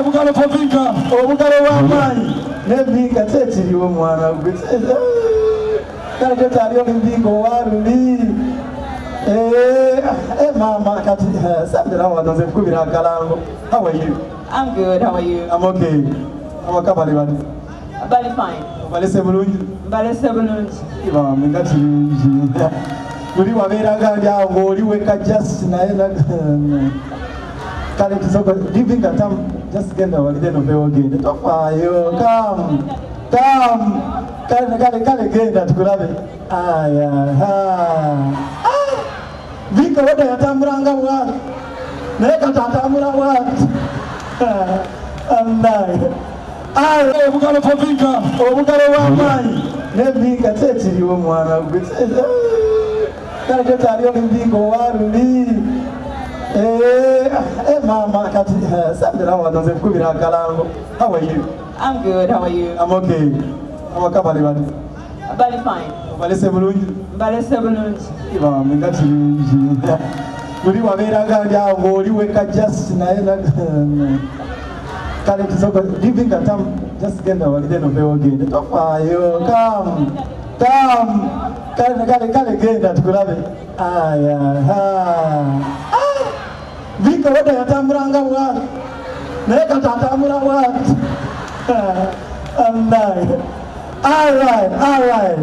Obugalo for Vinka. Obugalo bw'amaanyi ne Vinka kyekiriwo mwana gwe. Kale tokyali oli Vinka owaluli. Maama kati sambira wano nze nkubira akalango. How are you? I'm good. How are you? I'm okay. Awaka bali bali? Bali fine. Obalese bulungi? Balese bulungi. Bambi nga kirungi. Luli wabeeraga ndi awo ng'oli weka just naye kale tusooka Vinka tam just genda walire noveewo gende tofaayo come come kale kale kale genda tukulabe aya ha. Vinka wadda yatambulanga bwati naye kati atambula bwati annaye. Obugalo for Vinka. Obugalo bw'amaanyi ne Vinka kyekiriwo mwana gwe. Kale tokyali oli Vinka owaluli. Maama kati sambira wano nze nkubira akalango. How are you? I'm good. How are you? I'm okay. Awaka bali bali? Bali fine. Obalese bulungi? Balese bulungi. Bambi nga kirungi. Luli wabeeraga ndi awo ng'oli weka just naye kale tusooka Vinka tam just genda walire noveewo gende tofaayo come come kale kale kale genda tukulabe aya ha. Vinka wadda yatambulanga bwati naye kati atambula bwati annaye. All right.